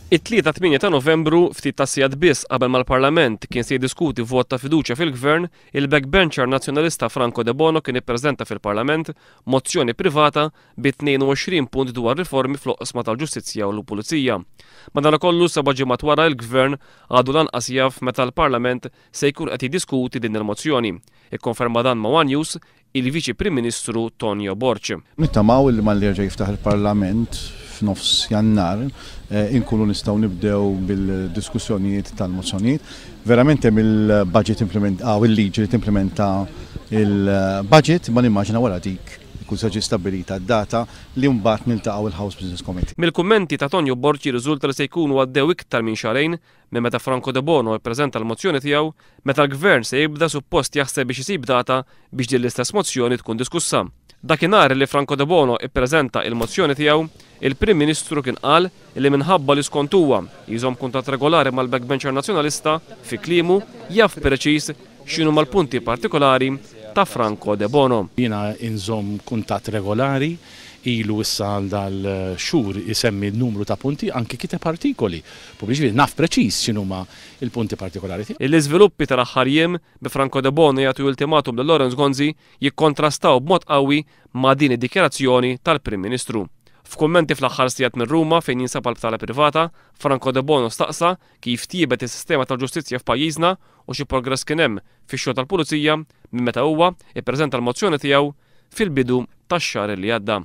It-Tlieta 8 ta' Novembru, ftit tas-sigħat biss qabel ma l-Parlament kien se jiddiskuti vot ta' fiduċja fil-Gvern, il-backbencher Nazzjonalista Franco Debono kien ippreżenta fil-Parlament mozzjoni privata bi 22 punt dwar riformi fl-oqsma tal-ġustizzja u l-pulizija. Madankollu seba' ġimgħat wara l-Gvern għadu lanqas jaf meta l-Parlament se jkun qed jiddiskuti din il-mozzjoni. Ikkonferma dan ma' one News il-Viċi Prim Ministru Tonio Borg. Nittamaw li malli jerġa' jiftaħ il-Parlament f'nofs Jannar inkunu nistgħu nibdew bil-diskussjonijiet tal-mozzjonijiet. Verament hemm il-budget implement hawn il-liġi li timplementa il-budget ma nimmaġina wara dik ikun se ġie stabbilita d-data li mbagħad niltaqgħu il-House Business Committee. Mill-kummenti ta' Tonio Borg jirriżulta li se jkunu għaddew iktar minn xahrejn minn meta Franco Debono ippreżenta l-mozzjoni tiegħu, meta l-Gvern se jibda suppost jaħseb biex isib data biex din l-istess mozzjoni tkun diskussa. Dakinhar li Franco Debono ippreżenta il-mozzjoni tiegħu, il-Prim Ministru kien qal li minħabba li skont huwa jżomm kuntatt regolari mal-backbencher Nazzjonalista, fi kliemu jaf preċiż x'inhuma l-punti partikolari ta' Franco Debono. Jiena inżomm kuntatt regolari, ilu issa għal dal-xhur isemmi numru ta' punti, anki kiteb artikoli pubbliċi, naf preċiż x'inhuma il-punti partikolari tiegħu. L-iżviluppi tal-aħħar jiem bi Franco Debono jagħtu ultimatum lil Lawrence Gonzi jikkontrastaw b'mod qawwi ma' din id-dikjarazzjoni tal-Prim Ministru. F'kummenti fl-aħħar sigħat minn Ruma fejn jinsab għal btala privata, Franco Debono staqsa kif tjiebet is-sistema tal-ġustizzja f'pajjiżna u xi progress kien hemm fix-xogħol tal-pulizija minn meta huwa ippreżenta l-mozzjoni tiegħu fil-bidu tax-xahar li għadda.